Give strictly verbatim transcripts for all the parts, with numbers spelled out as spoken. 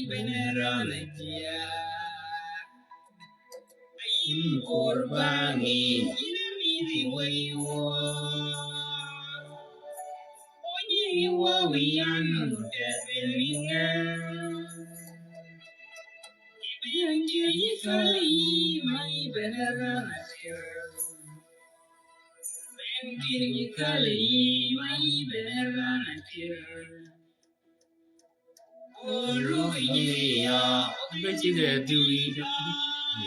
Bene ran ajiya. Ayin kor bang'i, yin amiri wei wo. Onyi wo wiyan, udet belinga. Ibi anjiya yi kale yi, ma yi bene ran atir. Ben kir yi kale yi, ma yi bene ran atir.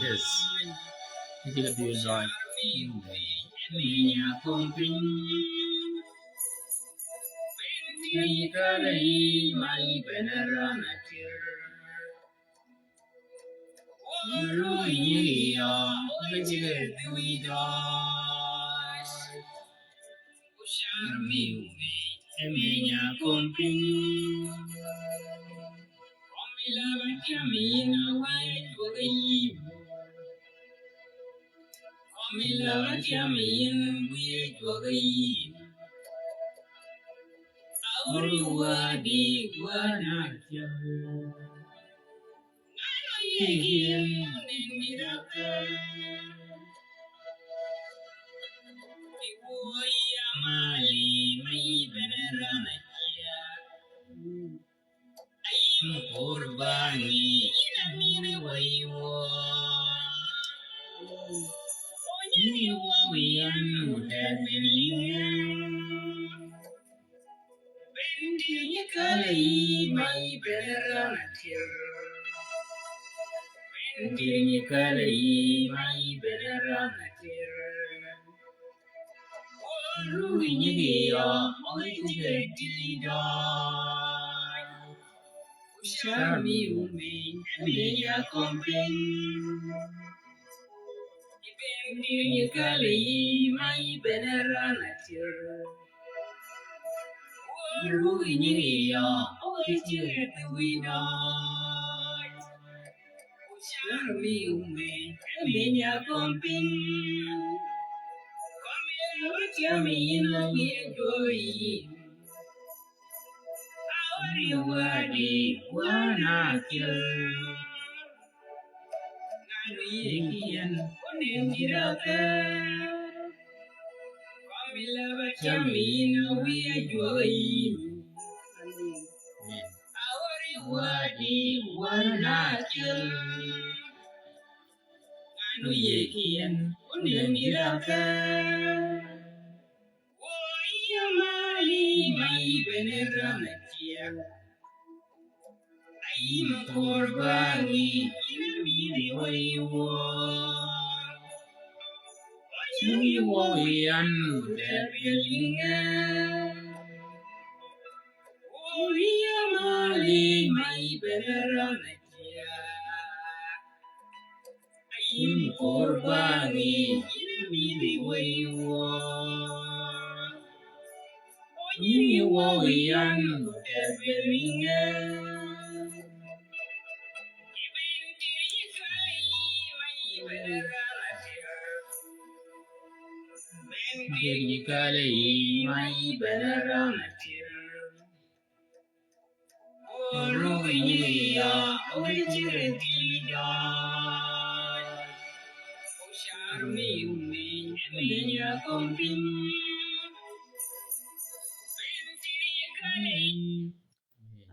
Yes.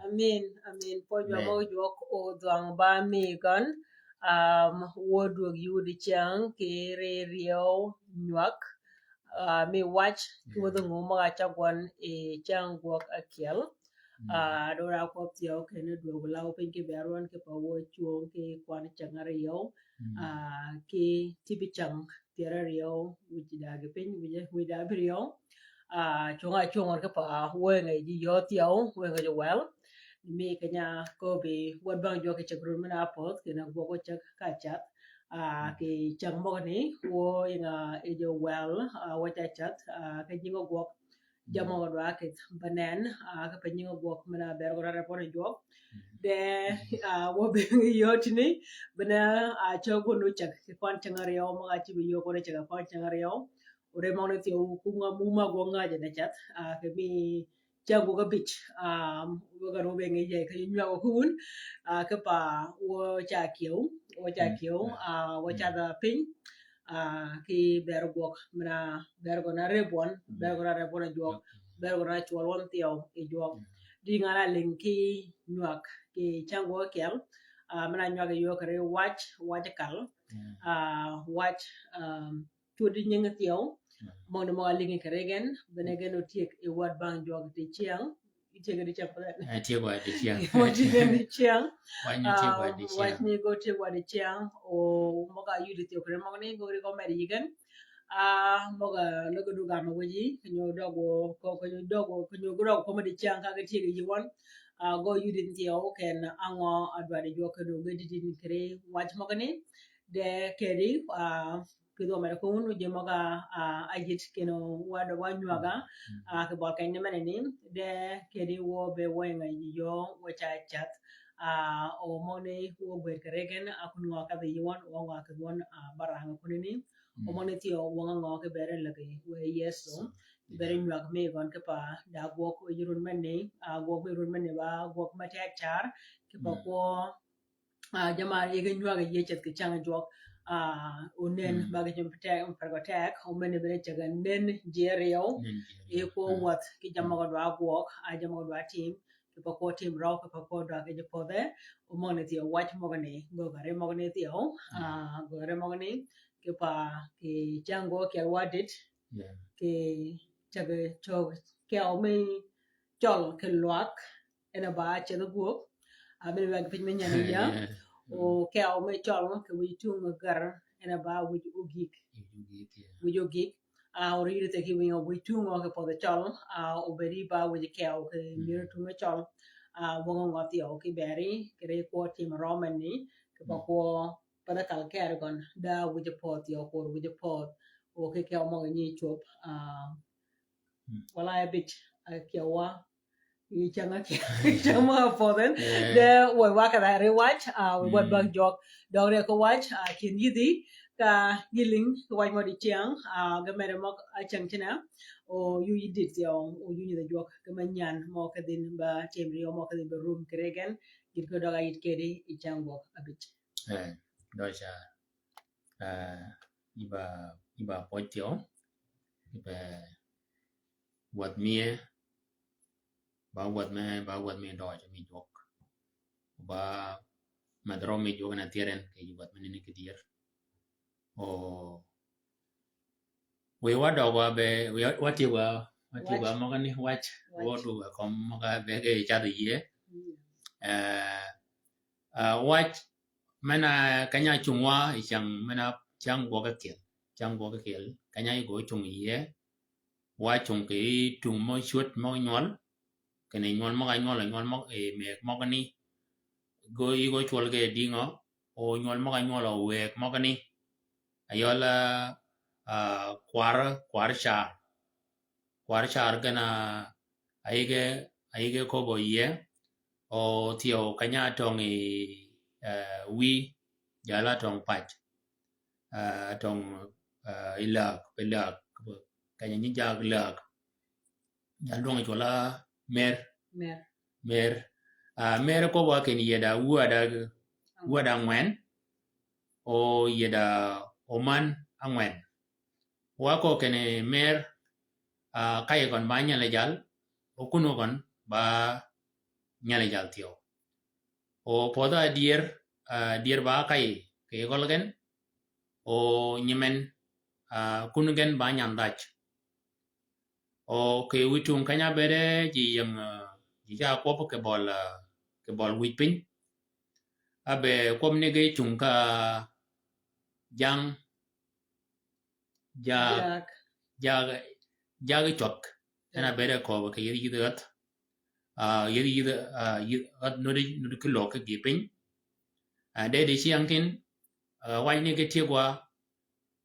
Amin, amin. Pwøj wa møg jwøk odhwang ba mi gøn, um, wod wëg yudi ceng ki ri ryew nywag, uh, mi wac, ki wëdhi ngø møg-a cagwøn i ceng gwøg akyel. Ah, dora kwøb thyew kinni dwøg law piny ki bër wøn ki pa wø cwöng ki kwan ceng aryew. Ah, ki tibi ceng pyär aryew, wïj dagi piny, wïj, wïj abiryew. Ah, cwøng a cwöng ki pa wëng a ji yöth thyew, wëng a ji wel. Mi kenya köbbi wod bang jwøk ki ceg run men-a pödh, kinni gwøg wø ceg ka cath. Ah, ki ceng møgani, wø ying a ji wel, ah, wø ca cath, ah, ki nying gwøg. Jammì møg-a dwa kidh ba nen, ah, ki pa nying gwøg men-a ber gø rare pon jwøk. De, ah, wø be ngi yötini, bene, ah, ceg wun nu ceg, ki kwan ceng aryew, møg-a ci bi yöt kwan ceg, kwan ceng aryew. Ore møgani thyew, ku nga muma gwøg nga je ne cath, ah, ki mi cäng gwøg ábïj, ah, wøg a rubbe ngi yie, kì nywag wø kun, ah, kipa wø ca kyew, wø ca kyew, ah, wø ca dha piny, ah, ki ber gwøg, mena ber gwøg na rebwøn, ber gwøg na rebwøn a jwøk, ber gwøg na cwøl wøn thyew yi jwøk. Di ngan a ling ki nywag, ki cäng gwøg ákyel, ah, mena nywag yi yø kì ri wac, wac kal, ah, wac, um, cwöd nyingi thyew, møgani møg-a lïngi kì ri gen, bene gen otyeg yi wäd bang jwøk ti cyäng, ityeg di cyäng pwødhen. Eh, tyeg wa di cyäng. Wa tyeg di cyäng. Wa nyi tyeg wa di cyäng. Wa nyi go tyeg wa di cyäng, o møg-a yudi thyew kì ri møgani, go ri go medi yi gen. Ah, møg-a løg du gam wëji, kì nyo døg wø, kì nyo døg wø, kì nyo døg wø medi cyäng ka gi tyeg yi wøn. Ah, go yudi thyew ken angø a dwaddi jwøk kì nyo gi didin kì ri wac møgani. De kedi, ah, kidh wø medi kun, ji møg-a, ah, ayït kinni wa dø wa nywaga, ah, kì bøl keny ni meneni, de kedi wø be weng a yï yø, wø ca cath, ah, o møgani wø gwed kì ri gen, a kun ngø kadhi yi wøn, wø ngø kidh wøn, ah, barang kunani, o møgani thyew wøng a ngø ki bere lagi, wë Yëso, bere nywag mi gøn kipa, da gwøg wë yi run menni, ah, gwøg mi run menni ba, gwøg me teg car, kipa kwø, ah, jaman yi ge nywag yi ceth kì cäng jwøk, ah, o nen, ba ge cim tek, per gø tek, o mene bene ceg nen ji ryew, yi kwø wäth, ki jammì gø dwa gwøg, ah, jammì gø dwa tim, kipa kwø tim røw, kipa kwø dwa ki ji pödhe, o møgani thyew wac møgani, gø gari møgani thyew, ah, gø gari møgani, kipa kì cäng gwøg ákyel wa dit, kì ceg cog kew mi cøl kì lwak, en a ba cedh gwøg, a, bene wag piny me nyan ya. O kew me cøl kì wïj tung gär, en a ba wïj ogik. Wïj ogik, yeah. Wïj ogik. A, o ri yudi thyew kì wïj, wïj tung kì pödhe cøl, a, o bedi ba wïj kew kì myero tung cøl. A, wøng ngø thyew kì beri, kì ri kwø tim røw menni, kipa kwø pödhe kal keri gøn, da wïj pödh thyew kwø, wïj pödh. O kì kew møg-a nyi cwöb, a, Walai abij, a, kyewa. Yi cäng a kyewa, yi cäng møg-a pödhen. De wø wa ka da ri wac, a, wø wa bag jwøk. Døg ri ko wac, a, kïn yïdhi, ka gï lïng, ko wac mø di cyäng, a, ge mere møg-a cyäng cina. O yu yïdhi thyew, o yu nyïdhi jwøk, ge me nyan, mø ke dhin ba tim ryew, mø ke dhin ba rum kì ri gen, gïn ko døg a yïd kedi, yi cäng gwøg abij. Eh, dø ca. Ah, iba, iba pwøj thyew, iba wäth miye, ba wäth me, ba wäth me døøj mi jwøk. Ba medh røw mi jwøk na thyeer en, kì wäth me nini kì dyër. O, wiy wa døg wa be, wiy wa tyeg wa, wa tyeg wa møgani wac, wa døg wa kømmi møg-a be ge cath yie. Eh, ah, wac, men-a keny-a cung wa yi cäng, men-a cäng gwøg ákyel. Cäng gwøg ákyel. Keny-a yï gø cung yie. Wa cung kì tung mø cwöd mø nywøl. Kinni nywøl møg-a nywøl, nywøl møg, eh, mëgg møgani. Gø yï gø cwøl ge dïngø. O nywøl møg-a nywøl o wëgg møgani. Ayøl, ah, kwar, kwar car. Kwar car gen a, a yige, a yige köbø yie, o thyew keny-a töng yi, eh, wïy, jal-a töng pac. Eh, töng, eh, yi läg, pe läg, keny-a nyi jag läg. Jal dwøng cwøl-a mer. Mer. Mer. Ah, mer köbø kinni yie da wäda, wäda ngwen. O yie da oman angwen. Wa ko kinni mer, ah, kayi gøn ba nyal jal, o kun gøn ba nyal jal thyew. O pödha dyër, ah, dyër ba kayi kì gøl gen, o nyimen, ah, kun gen ba nyan dhaj. O kì wiy tung keny-a bede ji ying, ah, ji ca kwøb kì bøl, ah, kì bøl wïj piny. A be kwøb ni ge cung ka jang, jag, jag, jag cwag. En a bede köbø kì yïdhi yïdhi ghäth. Ah, yïdhi yïdhi, ah, yïdhi ghäth nudi, nudi ki løg ki gï piny. Ah, de di cyäng tin, ah, wac ni ge tyeg wa,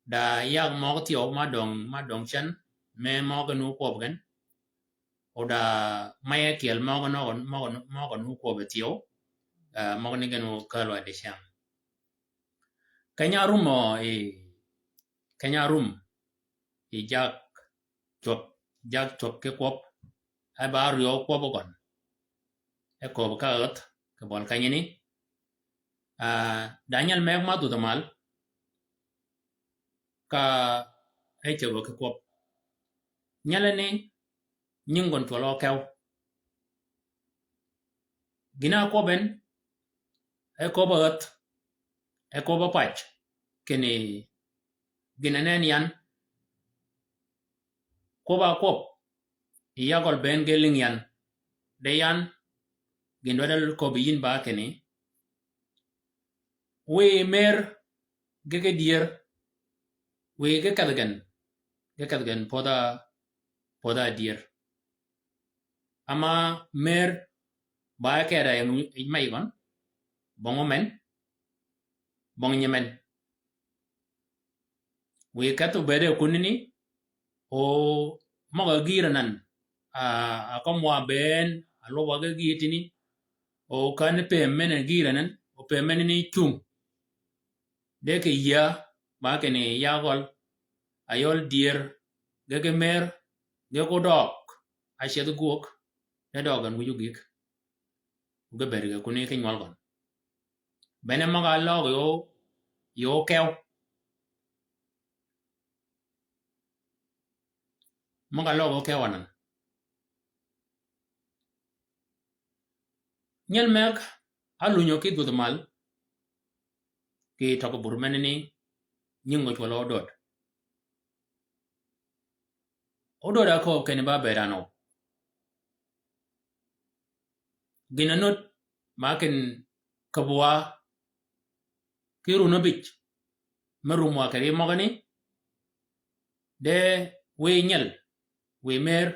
da yag møg thyew ma døng, ma døng cen, me møg nu kwøb gen. O da maye kyel møg nu, møg, møg nu kwøb thyew, ah, møg ni gen o käl wa di cyäng. Keny-a rum o, i, keny-a rum, i jag cwag, jag cwag ki kwøb. e ba ryew kwøb gøn. E kööb ka ädh, kì bøl kenyani. Ah, da nyal meg ma dhudh mal, ka e cägø kì kwøb. Nyalani, nying gøn cwøl ókew. Gïn-a kwøb en, e köbb-a ädh, e köbb-a pac, kinni gïn-a nen yan. Kwøb-a kwøb, yi yagøl bënn ge lïng yan. De yan, gïn dwaddi köbbi yïn ba kinni. Wiy mer, ge ge dyër, wiy ge kedh gen, ge kedh gen pödh-a, pödh-a dyër. Ama mer ba kedh-a ying mey gøn, bong omen, bong nyimen. Wiy kedh obëëde kunani, o møg-a gïïr anan, a, a kømwa bënn, a lwøb-a ge gïïr tïni, o kän pëëm men-a gïïr anan, o pëëm men ni cung. De kì yïa, ba kinni yagøl, a yøl dyër, ge ge mer, ge ge odøøg, a ceth gwøg, de døøg gen wïj ogïg. Ge bëëd ge kunani ki nywøl gøn. Bene møg-a løøg yi o, yi okew. Møg-a løøg yi okew anan. Nyal meg, a lunyø ki dhudh mal, kì tøgg bur menani, nying gø cwøl Odöd. Odöd a kööb kinni ba bëëd anan. Gïn-a nut, ma kinni köbbi wa, ki run ábïj, me rum wa kì ri møgani, de wiy nyal, wiy mer,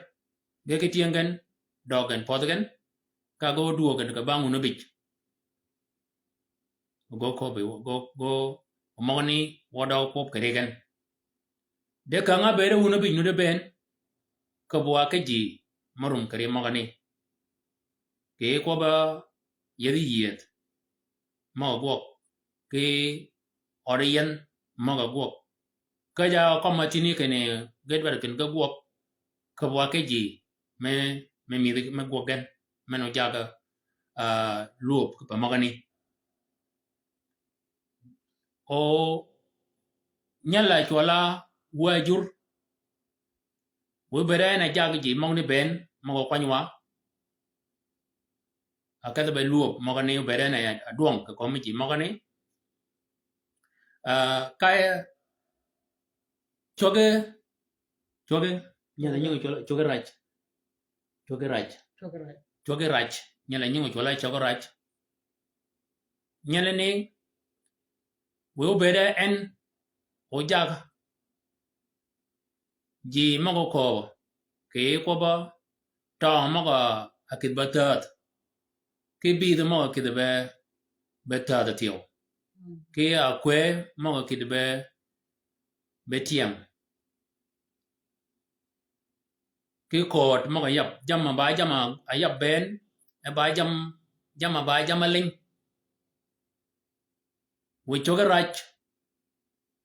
ge ki tyëng gen, døøg gen pödh gen, ka ge ódwöög gen kì bang wun ábïj. Gø köbbi, gø, gø, møgani wø døøg kwøb kì ri gen. De käng-a bëëde wun ábïj nuti bënn, köbbi wa ki ji me rum kì ri møgani. Kì kwøbb-a yethi yieth møg-a gwøg, ki ød yien møg-a gwøg. Käjj-a kømma tïni kinni ge dwaddi kinni ge gwøg, köbbi wa ki ji me, me mïdhi me gwøg gen, men ojagg, ah, lwöb kì pa møgani. O nyal-a cwøl-a wajur. Wiy obëëd en a jagg ji møgani bënn, møg-a kwany wa. A kedhi be lwöb møgani obëëd en a dwøng kì kömi ji møgani. Ah, ka cwøggi, cwøggi, nyal-a nying cwøl-a cwøggi rac. Cwøggi rac. Cwøggi rac. Cwøggi rac. Nyal-a nying cwøl-a cwøggi rac. Nyalani, wiy obëëde en, ojagg, ji møg-a kööbø, kì kwøbb-a tøng møg-a kïdhi be thädh, ki bïdhi møg-a kïdhi be, be thädh thyew. Mm. Ki akwëë møg-a kïdhi be, be tyëng. Ki kööd møg-a yab, jamm-a ba jamm-a yab bënn, e ba jamm, jamm-a ba jamm-a lïny. Wiy cwøggi rac,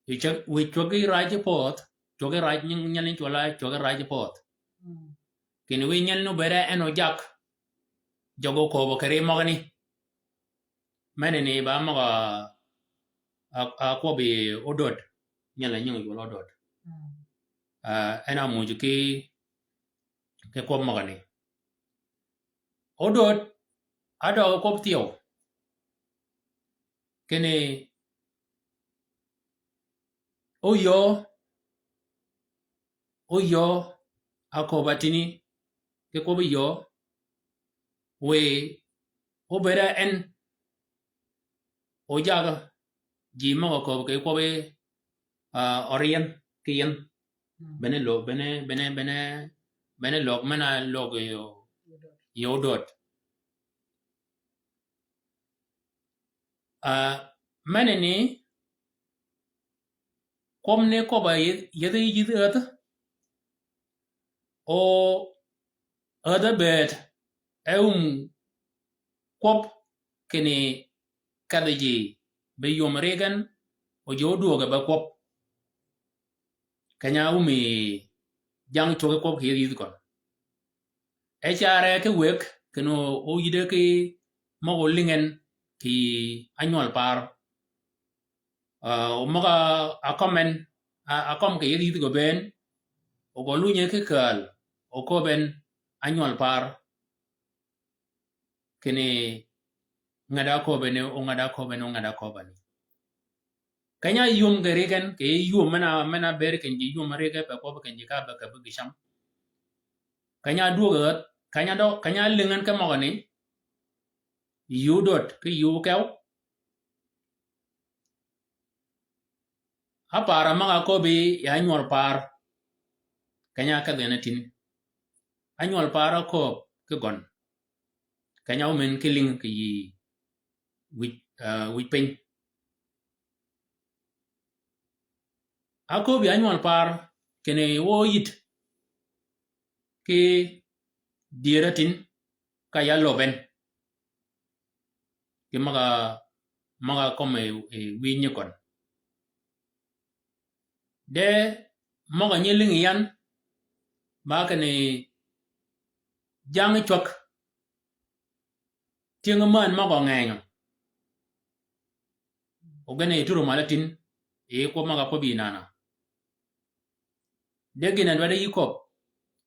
wiy cwøg-, wiy cwøggi rac pödh, cwøggi rac nying nyal-a nying cwøl-a cwøggi rac pödh. Mm. Kinni wiy nyal-a obëëde en ojagg, jøggi okööbø kì ri møgani. Menani ba møg-a, a, a kwøbbi Odöd, nyal-a nying cwøl Odöd. Mm. Ah, en a muuj ki, ki kwøb møgani. Odöd, a døøg kwøb thyew. Kinni, oyöö, oyöö, a kööb-a tïni, ki kwøb oyöö, wiy, obëëd en, ojagg, ji møg-a kööb kì kwøbbi, ah, ød yien, ki yien. Mm. Bene lø-, bene, bene, bene, bene løg, men-a løg yi, yi Odöd. Ah, menani, kwøb ni kwøbb-a yeth-, yethi yïdhi ädh. O ädh-a bëëd, e um kwøb kinni kedhi ji be ywöm ri gen, o ji ódwöög be kwøb. Keny-a um yi jang cwøggi kwøb kì yethi yïdhi køn. E carre ki wëg, kinni óyïdde ki møg-a ólïng en kì ánywøl par. Ah, o møg-a áköm en, a, áköm kì yïdh yïdh gø bënn, o gø lunye ki kääl, o köbb en ánywøl par. Kinni ngat-a áköbbi ni, o ngat-a áköbbi ni, o ngat-a áköbbi ni. Keny-a yum kì rig en, kì yum men-a, men-a bëëd kinni ji yum rig e, pe kwøbbi kinni ji ka be kì bï gï cam. Keny-a dwöög e räth, keny-a dø, keny-a lïng en ki møgani, yïu död, ki yïu kew. Ápar a møg-a áköbbi yi ánywøl par. Keny-a ákedhi en tïn. Ánywøl par ákööb ki gøn. Keny-a ómën ki lïng kì yï wïj, ah, wïj piny. Áköbbi ánywøl par kinni wø yïd ki dyër-a tïn ka ya löbb en. Ki møg-a, møg-a kömi, eh, wïj nyi køn. De møg-a nyi lïngi yan, ba kinni jang cwäg. Tyëng män møg-a ngënyø. O gen yi turu mal-a tïn, yi kwøb møg-a kwøb yi nana. De gïn-a dwaddi yï köbb,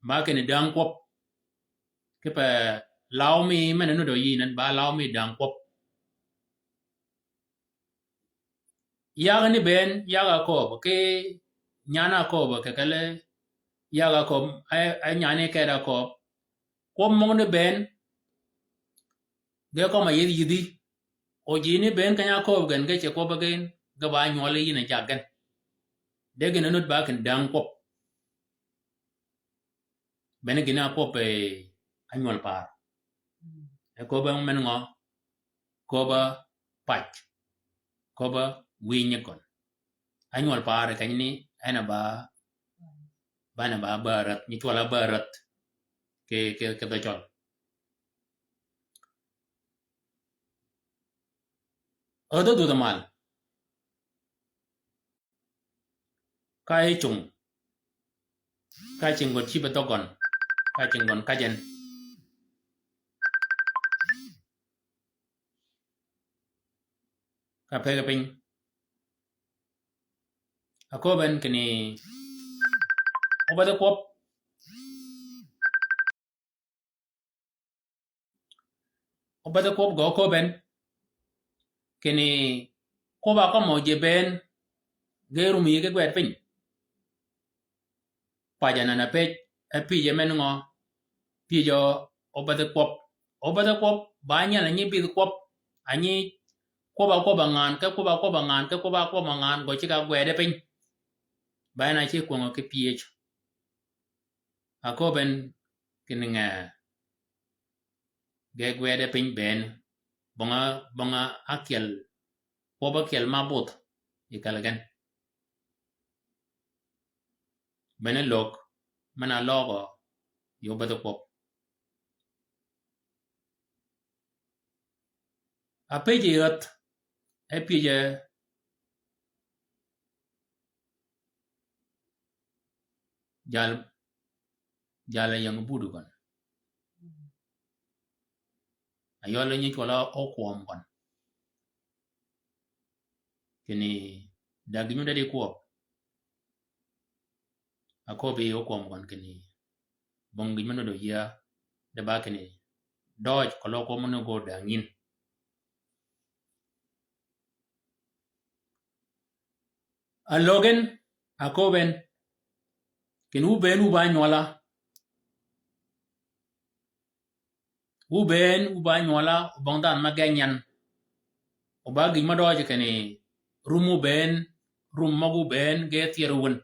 ba kinni däng kwøb. Kipe law mi men-a nudd-a yïn en, ba law mi däng kwøb. Yag ni bënn, yag-a kööb, ki nyan-a kööb, kì kelli yag-a kööb, e, e nyan-a ked-a kööb. Kwøb møgani bënn, ge kømmi yïdh yïdhi. O ji ni bënn keny-a kööb gen, ge ce kwøbbi gen, ge ba nywøl yïn a jag gen. De gïn-a nudd ba kinni däng kwøb. Bene gïn-a ákwøb, eh, ánywøl par. Mm. E köbb-a men ngø? Köbb-a pac. Köbb-a wïj nyi køn. Ánywøl par keny ni en a ba, ba en a ba bärädh, nyi cwøl-a bärädh. Kì, kì, kì dhø cøl. Ödhø dhudh mal. Ka e cung. Ka cing gøn cïb-a dhøg gøn. Ka cing gøn käj en. Ka pëggi piny. Aköbbi en kinni obedhi kwøb. Obedhi kwøb gø köbbi en. Kinni kwøb-a kømmi ji bënn ge rum yï ki gwed piny. Pac anan-a pëj, e pyëje men ngø? Pyëje obedhi kwøb. Obedhi kwøb, ba nyel a nyi bïdh kwøb. A nyi kwøb-a kwøb-a ngan, ki kwøb-a kwøb-a ngan, ki kwøb-a kwøb-a ngan, gø ceg-a gwede piny. Ba en a ce kwöngø ki pyëj. Aköbbi en kinni ngee ge gwede piny bënn, bong-a, bong-a ákyel, kwøb ákyel ma buth yi kelli gen. Bene løg, men-a løgø yi obedhi kwøb. Apëj yi räth, e pyëje jal, jal a ying budu gøn. Ayøl nyi cwøl-a ókwøm gøn. Kinni da gïn-a dwaddi kwøb. Aköbbi ókwøm gøn kinni bong gïn me nudd-a yïa, de ba kinni døøj keløg kwøb mø ni gø däng yïn. Alög en, aköbbi en, kinni wu bënn wu ba nywøla. Wu bënn wu ba nywøla, o bong dhanhø me geng yan. O ba gïn me døøj kinni rum wu bënn, rum møg wu bënn ge thyer wun.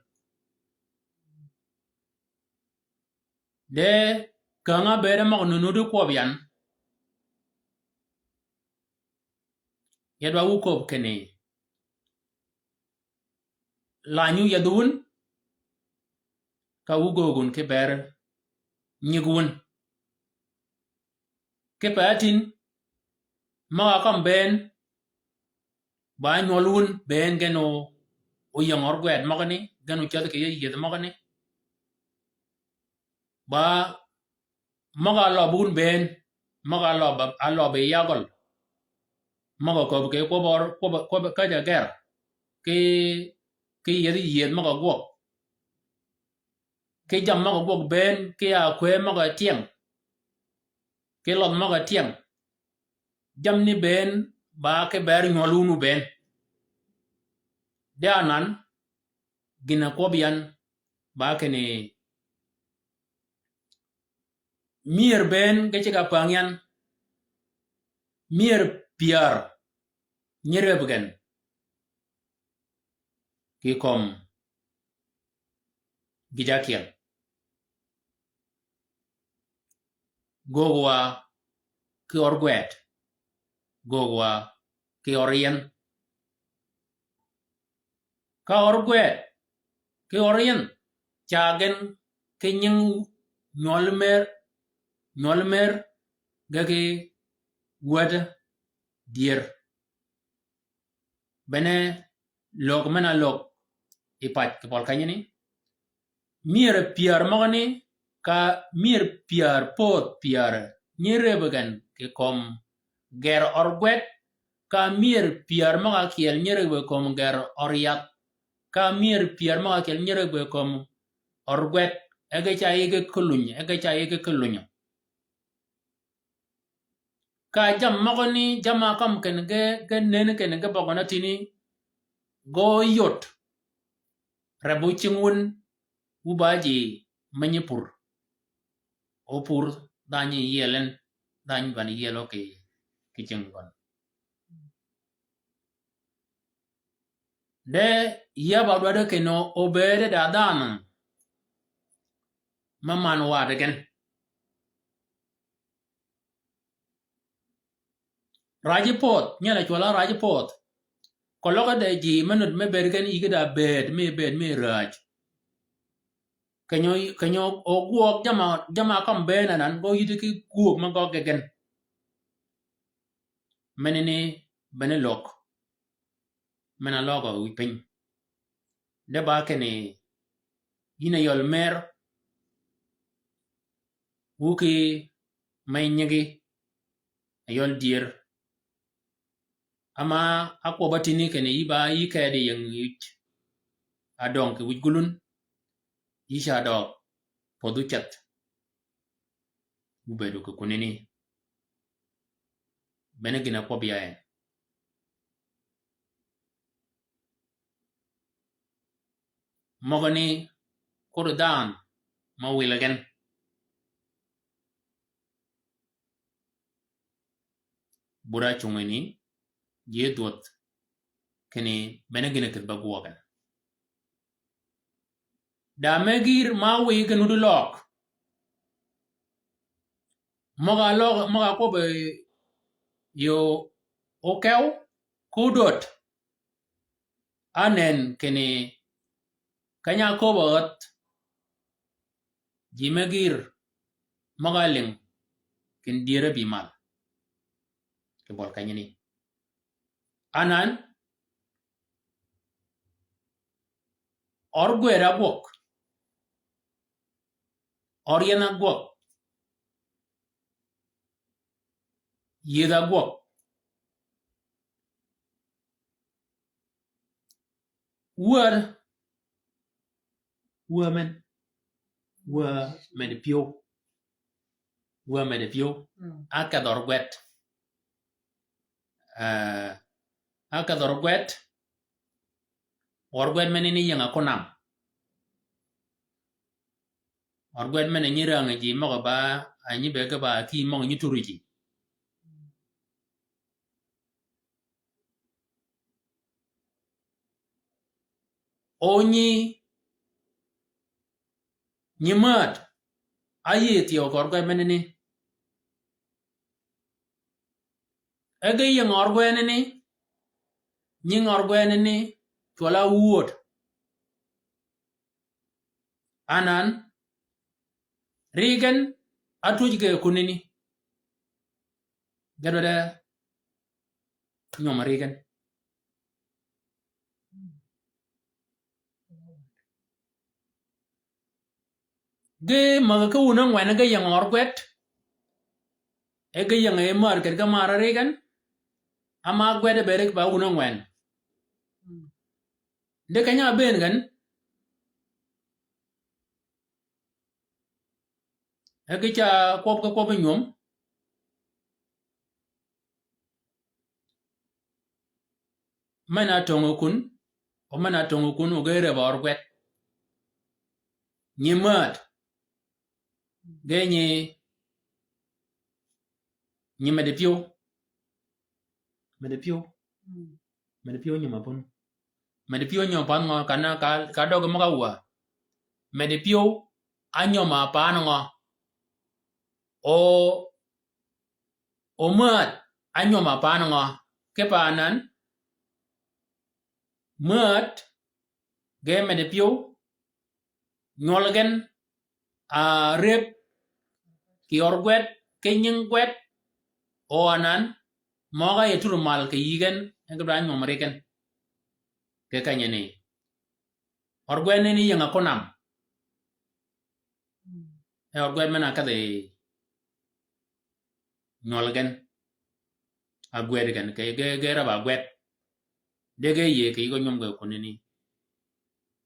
De käng-a bëëde møg-a nunu di kwøb yan. Ya dwa wu köbbi kinni lany wu yethi wun, ka wu göög wun ki ber nyig wun. Kipe átïn, møg-a kømmi bënn, ba nywøl wun bënn gen o, oying ør gwed møgani, gen ocädhi kì yï yïth møgani. Ba møg-a áløb wun bënn, møg-a áløb, áløb yi yagøl. Møg-a köbbi kì kwøbbi, kwøbbi, kwøbbi käjj-a gër. Ki, ki yiedhi yiedh møg-a gwøg. Ki jammì møg-a gwøg bënn, ki ákwëy møg-a tyeng. Ki lødh møg-a tyeng. Jammì ni bënn, ba ki bër nywøl wun bënn. De anan, gïn-a kwøbbi yan, ba kinni myër bënn ge ceg-a päng yan, myër pyär nyi rëb gen kì kömi gïj-a ákyel. Göög wa ki ør gwed, göög wa ki ør yien. Ka ør gwed ki ør yien, ca gen ki nying nywøl mer, nywøl mer, ge ki wäd dyër. Bene løg men-a løg yi pac kì bøl kenyani. Myër pyär møgani, ka myër pyär pödh pyär nyi rëb gen kì kömi gër ør gwed, ka myër pyär møg-a ákyel nyi rëb kì kömi gër ør yadh, ka myër pyär møg-a ákyel nyi rëb kì kömi ør gwed, e ge ca yïge ki luny, e ge ca yïge ki lunyø. Ka jammì møgani, jamm-a kømmi kinni ge, ge nënni kinni ge bøgø na tïni, ge óyod. Reb ócing wun, wu ba ji me nyi pur. Ópur, dhanyi yiel en, dhanyi bani yiel o kì, kì cing gøn. De yab-a dwaddi kinni obëëde da dhanhø me man waddi gen. Raji pödh, nyel-a cwøll-a raji pödh. Keløg de ji me nud me bëëd gen yïge da bëëd, me bëëd me rääj. Kenyo, kenyo ogwøg jamm-a, jamm-a kømmi bënn anan, ge óyïddi ki gwøg me gøggi gen. Menani bene løg. Men-a løg-a wïj piny. De ba kinni, yïn a yøl mer, wu ki me nyigi, a yøl dyër. Ama ákwøbb-a tïni kinni yï ba yï kedi ying wïj. Adøng kì wïj gulun, yï ca døøg, pödhu ceth. Wu bëëdu kì kunani. Bene gïn-a kwøbbi ya en. Møgani kodi dhanhø me wile gen. Bur-a ácungini, ji dhwödh, kinni bene gïn-a kïdhi be gwøg en. Da me gïr ma wïy gen wudi løg. Møg-a løg, møg-a kwøbbi yo okew, ko död. Anen kinni keny-a áköbb-a ädh, ji me gïr, møg-a álïng, kinni dyër-a bï mal. Kì bøl kenyani. Anan, ør gwed ágwøg. Ør yien ágwøg. Yiedh ágwøg. Wär, wär men, wär men pyëw. Wär men pyëw. Mm. Ákedh ør gwed. Eh, ákedh ør gwed. Ør gwed menani ying-a kunam. Ør gwed men-a nyi rängi ji møg-a ba, a nyi be ge ba ki møg-a nyi turi ji. O nyi, nyi mät, áyïëy thyew kì ør gwed menani. E ge ying ør gwenani, nying ør gwenani, cwøl-a wööd. Anan, ri gen, átwöj ge kunani. Ge dwaddi nyøm ri gen. Ge mäggi ki wun ángwen ge ying ør gwed, E ge ying e mar kedi ge mar ri gen. Ama gwed e beri ba wun angwen. Di keny-a bëën gen. E ge ca kwøb ki kwøb nywöm. Men-a töngø kun, o men-a töngø kun, o ge reb-a ør gwed. Nyi mäd. Ge nyi, nyi medi pyëw. Medi pyëw. Mm. Medi pyëw nyi ma pun. Medi pyëw nyi ma pan ngø, ka na, ka, ka døg møg-a wa. Medi pyëw, a nyi ma pan ngø. O, o mäd, a nyi ma pan ngø. Ki pa nan, mäd, ge medi pyëw, nywøl gen, a, reb, kì ør gwed, ki nying gwed, o anan, møg-a ye tur mal kì yï gen, en ge dwa nywøm ri gen. Kì kenyi ni. Ør gwed ni ni ying-a kunam. E ør gwed men-a kedhi nywøl gen. A gwed gen, kì ge, ge rab-a gwed. De ge yïe kì yï ge nywøm ge kunni ni.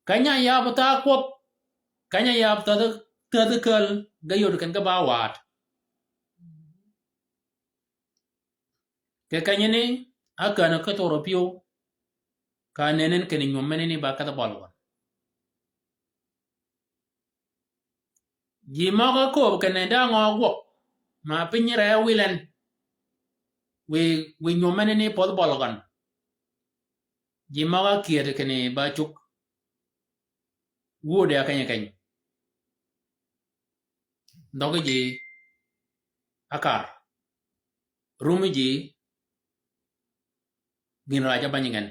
Keny-a yab tha kwøb. Keny-a yab tha, tha käl, ge yod ken ge ba waad. Kì kenyi ni, a kän-a ki thur pyëw. Ka nenen kinni nywøm meni ni ba kedhi bøl gøn. Ji møg-a kööb kinni da ngø gwøg, ma piny re wil en. Wi, wi nywøm meni ni pödh bøl gøn. Ji møg-a kyëd kinni ba cug. Wuode a keny-a keny. Ndøg ji akar. Rum ji gïn raj a bany gen.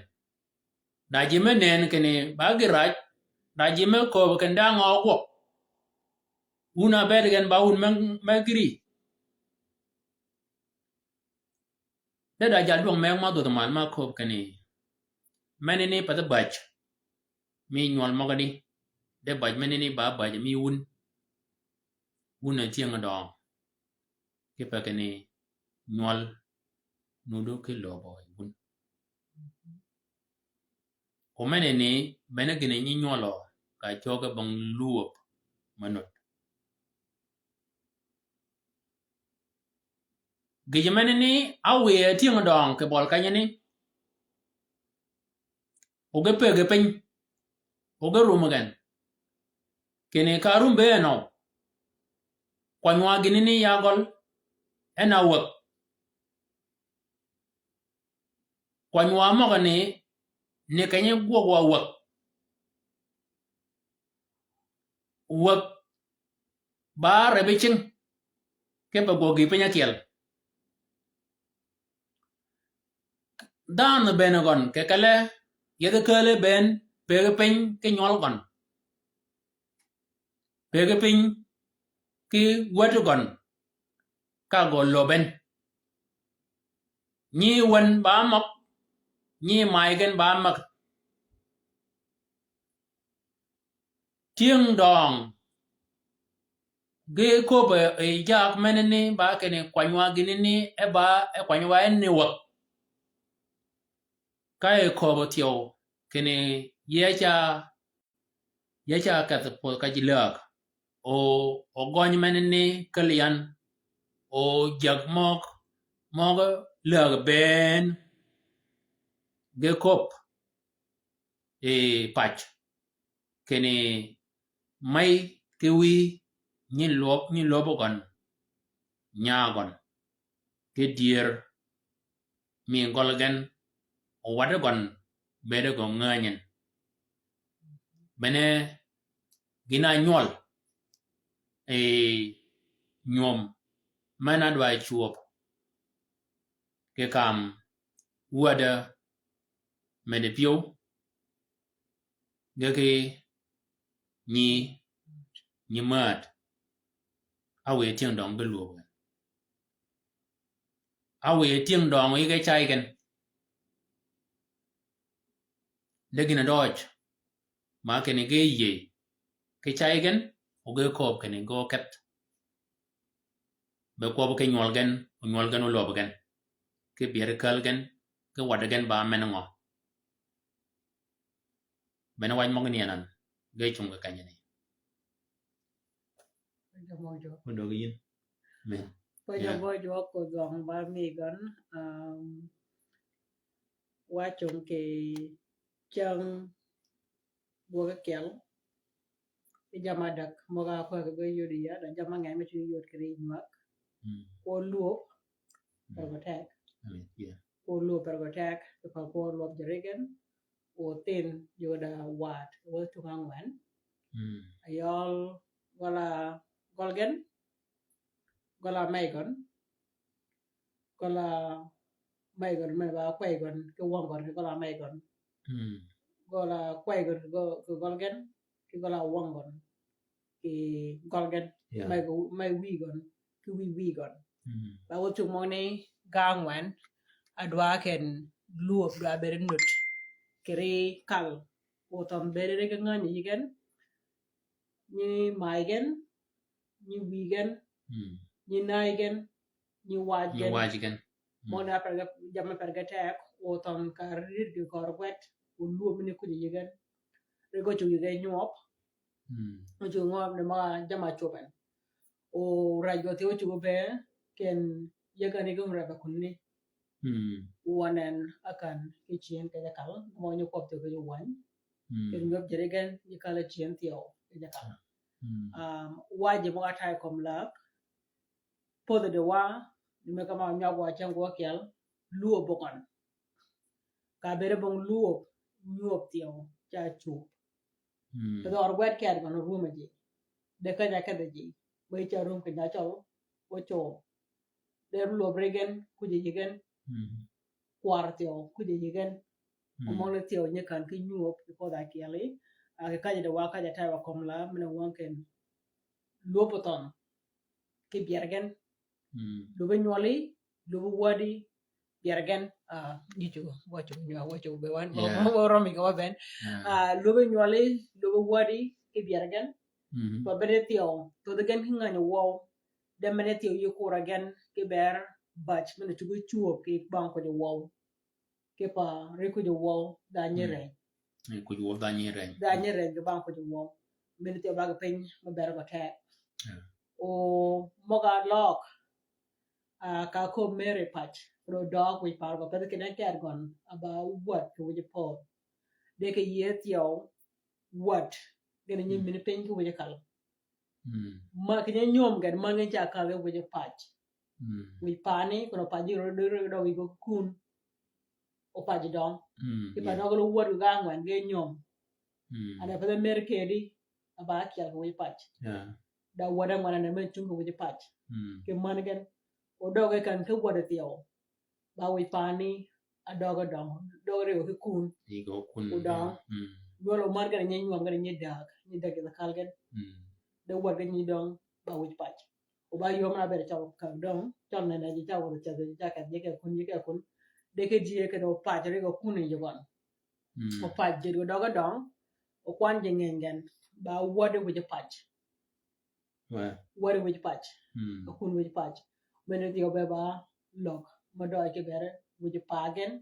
Da ji me nen kinni ba gïn raj, da ji me kööb kinni da ngø gwøg. Wun a bëëd gen ba wun me, me gïri. De da jal dwøng meg ma dhwödh mal ma kööb kinni. Meni ni pathi bäj. Mi nywøl møgani. De bäj meni ni ba bäj mi wun. Wun a tyëng døng. Kipe kinni nywøl nudu ki löbø yi wun. O meni ni bene gïn-a nyi nywøl-a ka cöge bong lwöb me nud. Gïjø meni ni a wiye tyëng døng kì bøl kenyi ni. O ge pëggi piny. O ge rum gen. Kinni ka rum be enø. Kwanywa gïn ni ya gøl. En a wäg. Kwanywa møgø ni, ni kenyi gwøg wa wäg. Wäg ba rebi cing. Kipe gwøg gï piny ákyel. Dhanhø bënn gøn, kì-kele, yethi kääl bënn, pëggi piny ki nywøl gøn. Pëggi piny ki wäti gøn, ka gø löbben. Nyi wän ba møg, nyi may gen ba møg. Tyëng døng. Ge köbbe yi jaag menani ba kinni kwanywa gïnani e ba e kwanywa en ni wäg. Ka yi köbbe thyew kinni yeca, yeca kedh pödh ka ji läg. O, o gøny menani käl yan. O jäg møg, møg läg bënn. Ge köbb. Yi pac. Kinni mey ki wïy nyi lwøb, nyi lwøb gøn, nya gøn, ki dyër mi gøl gen, o waddi gøn, bëëdi gø ngänyin. Bene gïn-a nywøl, yi nywöm, men-a dwa cwöb, ki kam wäddi medi pyëw, ge ki nyi, nyi mäd. A wiye tyëng døng ge lwöb gen. A wiye tyëng døng yi ge cay gen. De gïn-a døøj. Ma kinni ge yïëy. Ki cay gen, o ge kööb kinni ge ókedh. Be kwøb ki nywøl gen, o nywøl gen o lwøb gen. Ki byeri käl gen, ki waddi gen ba men ngø. Bene wac møgani anan, ge cung kì kenyani. Pwøj Jwøk mø jwøk. Odøg yïn. Amen. Pwøj Jwøk mø jwøk, Kodhwøng ba mi gøn, um, wa cung kì cäng gwøg ákyel. Ki jammì adäg møg-a kwäg ge yod yï ya, da jammì ngeny me cwiny yod kì ri nywäg. Mm. Kwøb lwøb, mm, per gø teg. Amen. Yeah. Kwøb lwøb per gø teg, ki pa kwøb lwøb jirigen, o thin, yod da wat, wø tung ángwen. Mm. Ayøl, gøl-a, gøl gen, gøl-a mey gøn, gøl-a mey gøn, men ba kwey gøn, ki wøng gøn, ki gøl-a mey gøn. Mm. Gøl-a kwey gøn, ki gøl, ki gøl gen, ki gøl-a wøng gøn, ki gøl gen. Yeah. Mey gø, mey wïy gøn, ki wïy wïy gøn. Mm. Ba wø cung møgani ga ángwen, a dwa ken lwøb dwa beri nud. Kì ri kal, o thøn beri ri ki ngänyi yï gen, nyi may gen, nyi wïy gen, mm, nyi näy gen, nyi wac gen. Nyi wac gen. Mm. Møgani a per ge, jammì per ge teg, o thøn kar rit kì kor gwed, o lwøb ni kuj yï gen. Ri gø cug yï gen nywøb. Mm. O cug nywøb ni møg-a jammì a cwöb en. O raj gø thyew cug be, ken yï gen yï gen rab a kunni. Mm. Wøn en akan ki cyën kej akal, mø nyi kwøb thyew kej owäny. Mm. Ken nywøb jirigen, nyi kal cyën thyew kej akal. Mm. Um, waji møg-a tay kömi läg, pödhi di wa, ni me ka ma nywag wa cäng gwøg ákyel, lwøb bø gøn. Ka beri bong lwøb, nywøb thyew, ca cub. Mm. Kì dhøg gwed ked gøn orwöm ji. De keny-a kedhi ji. Be ca rum keny-a cøl, wø cub. De lwøb ri gen, kuj yï gen. Mm. Kwar thyew, kuj yï gen. Mm. Omøgani thyew nyi kän ki nywøb, kì pödhi ákyel yi. A kì kaji di wa, kaji a tay wa kömi läg, men-a wøng ken. Lwøb othøn. Ki byer gen. Mm. Lwøb nywøli, lwøb wädi, byer gen, ah, nyi cug, wa cug nywag, wa cug be wan, yeah, wa, wa rømmi ge wa ben. Yeah. Ah, lwøb nywøli, lwøb wädi, ki byer gen. Mm-hmm. Pa bene thyew, thyew gen ki ngänyi wøw. De mene thyew yï kura gen, ki ber, bäc, men-a cuggi cwöb, ki bang kuj wøw. Ki pa ri kuj wøw, dha nyi reny. Ri kuj wøw, dha nyi reny. Dha nyi reny, ki bang kuj wøw. Men thyew ba ge piny, me ber gø teg. Yeah. O møg-a løg, ah, ka kömi mer yi pac, ro døg wïj par gø, peth kinni ked gøn, a ba wäd kì wïj pödh. De kì yïe thyew, wäd, gen nyi, mm, mini piny kì wïj kal. Mm. Ma kì nyi nyom gen, ma ngi ca kal kì wïj pac. Mm. Wïj pani, kono pac ji ro, ro, ro, ro, wïj gø kun. O pac døng. Mm, ki pa, yeah, døg lo wäd ga ángwen ge nyom. Mm. Ane pa de mer kedi, a ba ákyel kì wïj pac. Yeah. Da wäd ángwen ane men cung kì wïj pac. Mm. Kì män gen. O døg e kan ki wäd thyew. Ba wïj pani, a døg døng. Døg ri o ki kun. Yi gø kun. O døng. Mm. Nywøl o män gen nyi nywøm gen nyi däg. Nyi däg yi kal gen. Mm. De wäd gen nyi døng, ba wïj pac. O ba yom na bere cøl ka døng, cøl nene ji ca wødhi cedhi ji ca kedh ji ke kun ji ke kun. De ke ji ke do pac ri gø kun yi gøn. Mm. O pac ji gø døg døng, o kwan ji ngeny gen, ba wäd wïj pac. Wa. Wäd wïj pac. Mm. O kun wïj pac. Mene thyew be ba løg, ma døg ki bere, wïj pa gen,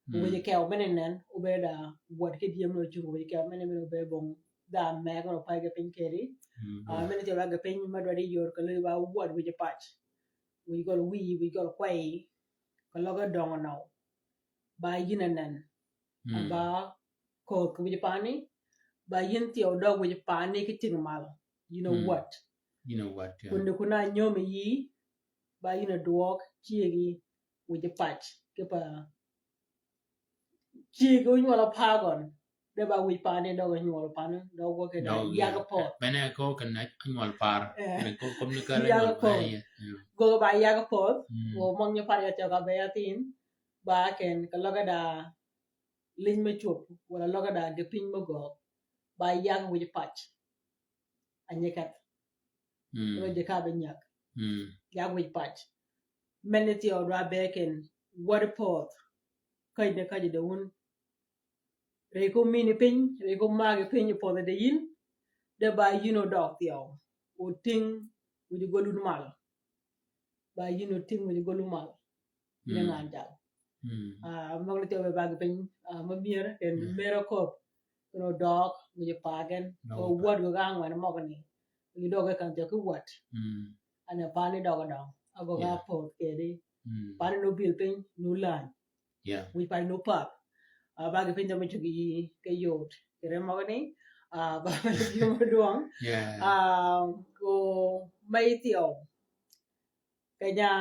Mm. Wïj kew mene nen, obed da wäd ki dyem lo cur wïj kew mene, mene obed bong da meg lo pay ge piny kedi. Mm, ah, bong. Mene thyew ba ge piny ma dwaddi yor ka lëy ba wäd wïj pac. Wïj gøl wïy, wïj gøl kwey, ka løg døng nøw. Ba yïn a nen. Mm. Ba köth ki wïj pani, ba yïn thyew døg wïj pani ki ting mal. Yïn a, mm, wäd. Yïn a wäd, yeah. Kun di kun a nyömi yï, ba yïn a dwøg, cyëgi, wïj pac. Ki pa Cig onywøl par gøn. De ba wïj pani døg onywøl pani, døg gwøg kì da yag pödh. Bene ko kì na onywøl par. Eh. Bene ko kom ni kal yag pödh. Eh, yeah. Gwøg ba yag pödh. Mm. Wo møg nyi par ya cøg a be ya thin. Ba ken ka løg da liny me cwöb, wala løg da ge piny me gøg. Ba yag wïj pac. Anyi keth. Mm. Ro je ka be nyak. Mm. Yag wïj pac. Mene thyew dwa be ken wäd pödh. Kaj de kaj de wun. Reko mini piny, reko magi piny pödh de yïn. De ba yïn odøg thyew. Oting wïj gøl wun mal. Ba yïn otïng wïj gol mal. Yïn e ngan jal. Ah, møg ni thyew be bag piny, ah, ma myër, ken myër okop. Ken odøøg, wïj pagen. Ko wad go gang wan møg ni. Wïj døg e kan thyew ki wad. Ane pani døg døng. Ago ga poth kedi. Pani nu bil piny, nu lany. Wïj pany nu path. Ah, bag piny dø me cug yi ke yot. Kere møg ni, ah, ba me cug yi mø dwøng. Ah, ko me ithyew. Keny-a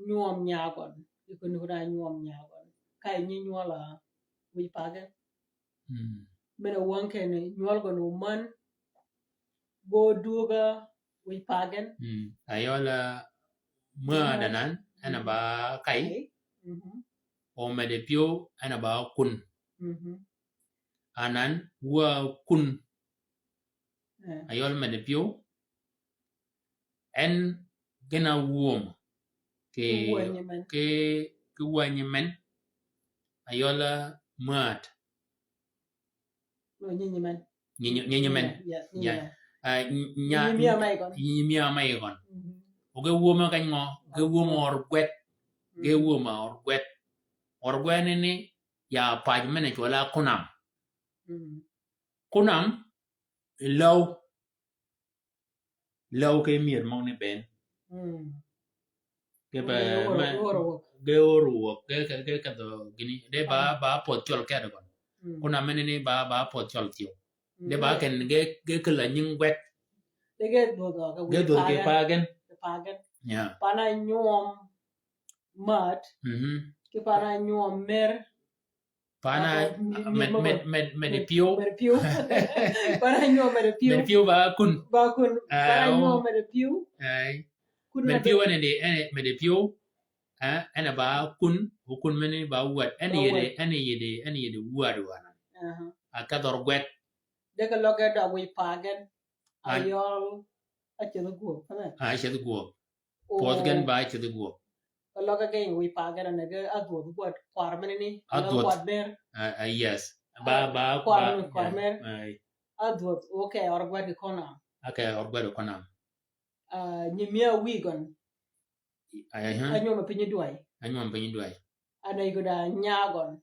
nywøm nya gøn. Ikun kuna nywøm nya gøn. Ka nyi nywøl a wïj pagen. Mene wøng kene nywøl gøn omen. Go dwøg a wïj pagen. Ayøl a mø adanan, en a ba kay. O mede pyew, en a ba kun. Anan, wa kun. Ayøl mede pyew. En gïn-a wum kì, kì, kì wänyi men. Ayøl määt. No, nyinyi men. Nyinyi, nyinyi men. Yeah, nyinyi men. Ah, ny-, nya-, nyinyi mia ma yi gøn. Nyinyi mia ma yi gøn. O ge wum keny ngø, ge wum or gwed. Ge wum or gwed. Or gwed ni ni, ya paj men cwøl a kunam. Kunam, law. Law ke myër møgø ni bënn. Ge ba, ge oro wøg. Ge oro wøg, ge, ge, ge kedhø gïni. De ba, ba pödh cøl kede gøn. Kunam mene ni ba, ba pödh cøl thyew. De ba ken ge, ge kelli nying gwed. De ge dhwödhø ke, ge dhwödhø ke pagen. Pagen. Yeah. Pan-a nywøm määt. Ki pan-a nywøm mer. Pan-a, ah, med, med, med, mede pyew. Mede pyew. Pan-a nywøm mede pyew. Mede pyew ba kun. Ba kun. Ah, pan-a nywøm mede pyew. Ay. Kun mede pyew ene de, ene mede pyew. Ah, ene ba kun, o kun mene ba wad. Ene yede, ene yede, ene yede wad wan. Aha. A kedhø or gwed. De ke løg ge døg wïj pagen. Ayøl, a cedh gwøg, kane? Ah, a cedh gwøg. Pödh gen ba cedhi gwøg. Ka løg gen wïj pagen ane ge adhwödh gwød kwar mene ni. Adhwödh. Kwar mer. Ah, ah, yes. Ba, ba, kwar ba, kwar mer. Adhwödh, okay, or gwød ki konam. Okay, or gwød ki konam. Ah, nyi mia wïj gøn. Ay, ay, ha. Anywøm piny dway. Anywøm piny dway. Ane yï gø da nya gøn.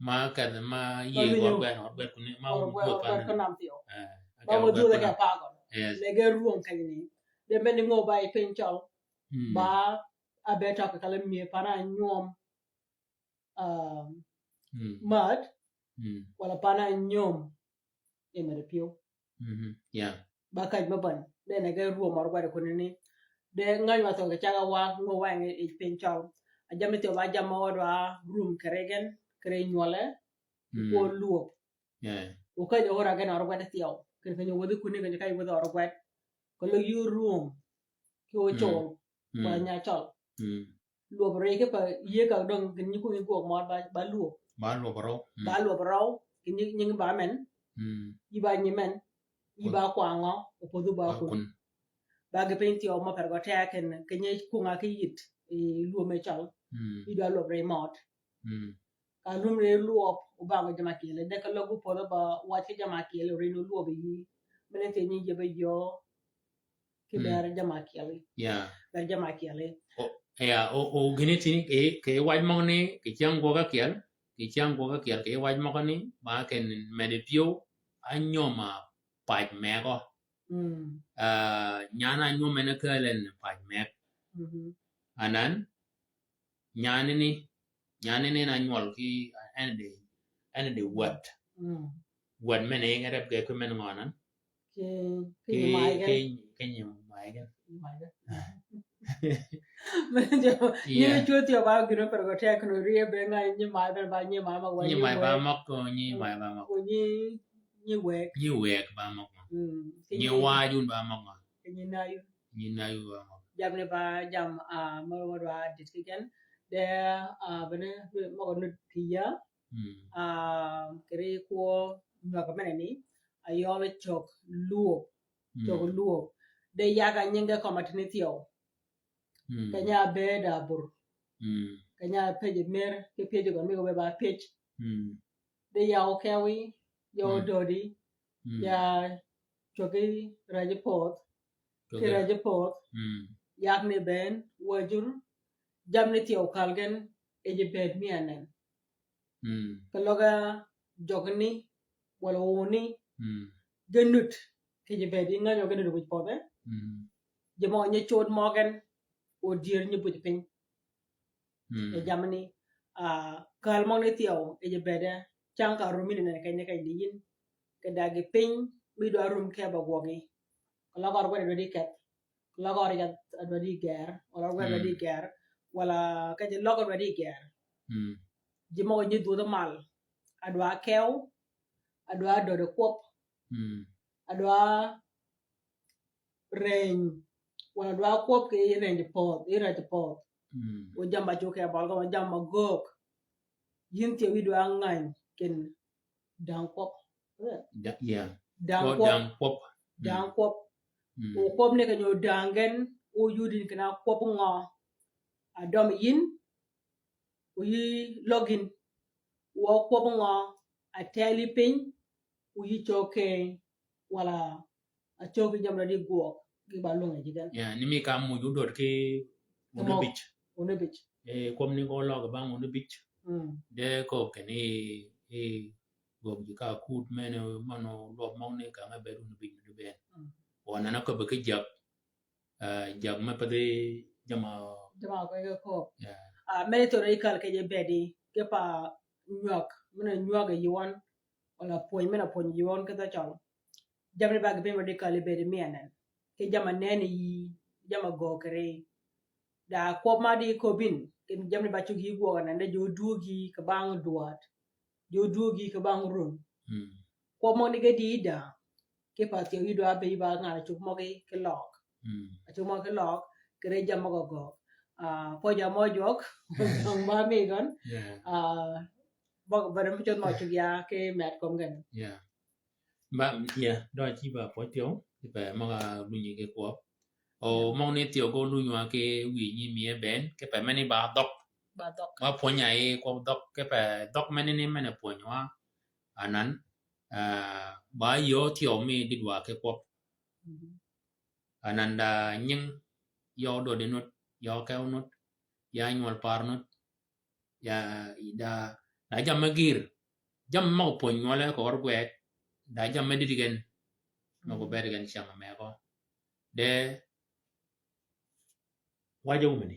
Ma kedh ma yïe or gwed, or gwed kuni, ma or gwed, or gwed kuni nam thyew. Eh, ba wø dhwödhe ke pa gøn. Yes. Lege ruong kanyni. De meni ngø ba yi piny cøl. Ba a be tøg kala mie pan-a nywøm, um, määt. Wala pan-a nywøm. Yi mede pyew. Mhm. Yeah. Ba kaj me bany. De ne ge ruom or gwed kuni ni. De ngany wa thøg ke caga wa, ngø wa yi piny cøl. A jami thyew ba jam ma wa dwa ruom kere gen, kere nywøle. Ko luop. Yeah. O kaj ora gen or gwed thyew. Kere kenyo wadhi kuni, kenyo kaj wadhi or gwed. Ko lo yu ruom. Ki o cøl. Wa nya cøl. Luop rei ki pa yie ka dong gin nyi kwong yi gwøg mø ba, ba luop. Ba luop røw. Ba luop røw. Ki nyi, nyi ba men. Yi ba nyi men. Yi ba kwangø, opodhu ba kun. Ba gi piny thyew ma per gø teg ken, ki nyi kwong a ki yit, yi luom me cøl. Yi dwa luop rei møt. Ka lum rei luop, obangø jama kyele. De ka løg opodho ba wac ki jama kyele, rei no luop yi. Mene thye nyi yebe yo. Ki ber jama kyeli. Yeah. Ber jama kyeli. O, yeah, o, o gini tini ke, ke wac møgø ni, ke cyäng gwøg akyel, ke cyäng gwøg akyel, ke wac møgø ni, ba ken mede pyew, anywøm a pac megø. Ah, nyan anywøm en akel en pac meg. Anan, nyan ni, nyan ni na nywøl ki, en de, en de wäd. Wäd men ying rep ge kwi men ngø anan? Ki, ki, ki nyi may gen. Ki, ki nyi may gen. Nyi may gen. Men jo, nyi cwöth yo ba gino per gø tek no rie be nga nyi may ben ba nyi may ma wa nyi may ba møg, nyi may ba møg. Nyi, nyi wek. Nyi wek ba møg. Nyi wajun ba møg. Nyi nayu. Nyi nayu ba møg. Jam ni ba jam, ah, mø wa dwa dit ki gen. De, ah, bene, møg nud ki ya. Ah, kiri kwø nywag mene ni, ayøl cøg luop, cøg luop. De yaga nyinge kømmi tini thyew. Kenya beda bur. Kenya pej mer, ki pej gø mi gø be ba pej. De ya okewi, ya ododi, ya cøgi raji poth, ki raji poth. Yak ni bënn, wäjur, jammì ni thyew kal gen, e ji bëëd mi anen. Mm. Keløg jøgni, walà wuni, mm, gen nut, kì ji bëëd, yi ngänyo gen nut wïj pödhe. Mm. Ji mø nyi cod mø gen, o dyër nyi bwij piny. Mm. E jammì ni, ah, kal møgani thyew, e ji bëëde, cang ka rum yïn ne keny ni keny di yïn. Kì dagi piny, mi dwa rum ke ba gwøgi. Keløg ør gwed dwa di keth. Keløg ør yath a dwa di gër, walà ør gwed dwa di gër, walà ka ji løg a dwa di gër. Mm. Ji møg nyi dhwödhi mal, a dwa kew, a dwa döddi kwøb, mm, a dwa reny, walà dwa kwøb kì reny pödh, yi reny pödh. Mm. O jammì ba cuggi kì bøl gø, o jammì ba göög. Yïn thyew yi dwa ngäny kin däng kwøb. Da-, yeah. Däng kwøb. Däng kwøb. Däng kwøb. Mm. O kwøb ni keny o däng gen, o yudin keny a kwøb ngø. A døm yïn, o yi løg yïn. O kwøb ngø, a teli piny, o yi cöggi, walà a cöggi jammì di gwøg, gi ba lwøng yi gen. Yeah, ni mi ka muj odöd ki wun obïj. Wun obïj. Eh, kwøb ni gø løg bang wun obïj. Mm. De kööb keny i, i gwøg ji ka kut men, møn lwøb møgani ka nga bëëd wun obïj ni di bënn. Mm. Wa nana köbbi ki jag, eh, jag me pa dhi jammì. Jammì ko ke kööb. Yeah. Ah, men thyew yi kal kì ji bëëdi, ki pa nywag, men nywag yi wøn, walà pwöny, men pwöny yi wøn ki dhø cøl. Jammì ni ba gi piny mø di kal yi bëëdi mi anen. Kì jammì anen yi, jammì a göög kì ri. Da kwøb ma di köbin, kì jammì ni ba cuggi yi gwøg anen, de ji odwöggi kì bang dwäd. Ji odwöggi kì bang run. Mm. Kwøb møgani ge di da. Ki pa thyew yi dwa bëy ba ngan a cuggi møggi ki løg. Mm. A cuggi møggi ki løg, kì ri jammì møg-a göög. Ah, pwøj-a mø jwøk, døng ba mi gøn. Yeah. Ah, ba, ba dem cuggi mø cuggi ya ki mët kömi gen. Yeah. Ba, yeah, dø ci ba pwøj thyew, ki pe møg-a lunyi ki kwøb. O, yeah, møgani thyew gø lunyi wa ki wïyi mi e bënn, ki pe meni ba dhøg. Ba dhøg. Wa pwöny-a yi kwøb dhøg, ki pe dhøg meni ni men pwöny wa. Anan, ah, ba yöö thyew mi dïdwa ki kwøb. Mhm. Anan da nying, yø dødi nud, yø kew nud, ya nywøl par nud, ya da, da jammì gïr. Jammì møg pwöny nywøle kì ør gwed, da jammì dïd gen. Møg, mm, bëëd gen cäng mø gø. De, waje wumeni.